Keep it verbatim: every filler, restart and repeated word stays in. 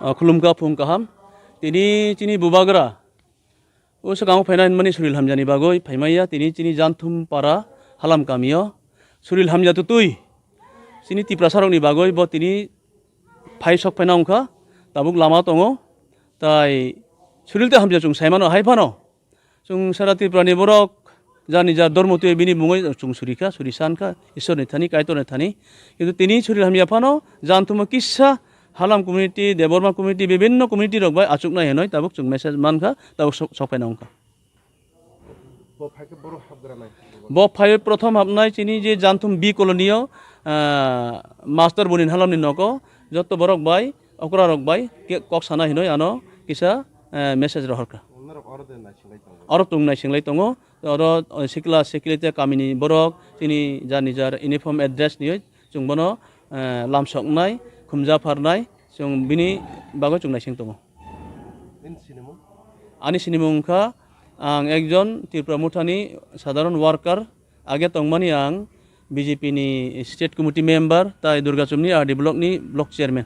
Ah, khulumkha phung kaham. Tini chini bubagra o swkango phaina hinmani suril hamjani bagwi phaimaya tini chini Janthum para halam kamio. Suril hamya tutui chini Tiprasarokni bagwi bo tini phai sok phaina wngkha. Tabuk lama tongo. Tai suril tei hamya chwng saimano hai phano. Chwng sara Tripura ni borok jani ja dormo twi bini mungwi chwng suri kha, suri san kha, Iswar ni thani, Kaitor ni thani. Kintu tini suri hamya phano, Janthum o kisa Halam community, Debbarma community, bibinno community rok bai achuknai hinwi tabuk chwng message man kha, tabuk sok, sok phaina wng kha. Bo phai khe borok hapgra nai. Bo phai prothom hapnai chini je Janthum B colony o, ah, master bunin halam ni nogo, jotto borok bai, okra rok bai, ke-, kok sana hinwi ano kisa, eh, message rohor kha. Norok oro de nai singlai tongo. Oro chwng naisinglai tongo. Oro, o, sikla sikli tei kamini borok chini jar nijar uniform address ni chwng bono, eh, lamsoknai, khumja pharnai, chwng bini bagwi chwng naising tongo. Nini sinimung? Ani sinimung wngkha, ang ekjon Tripura Mothani sadharon worker, age tongmani ang B J P ni state committee member, tai Durgachumni R D block ni block chairman.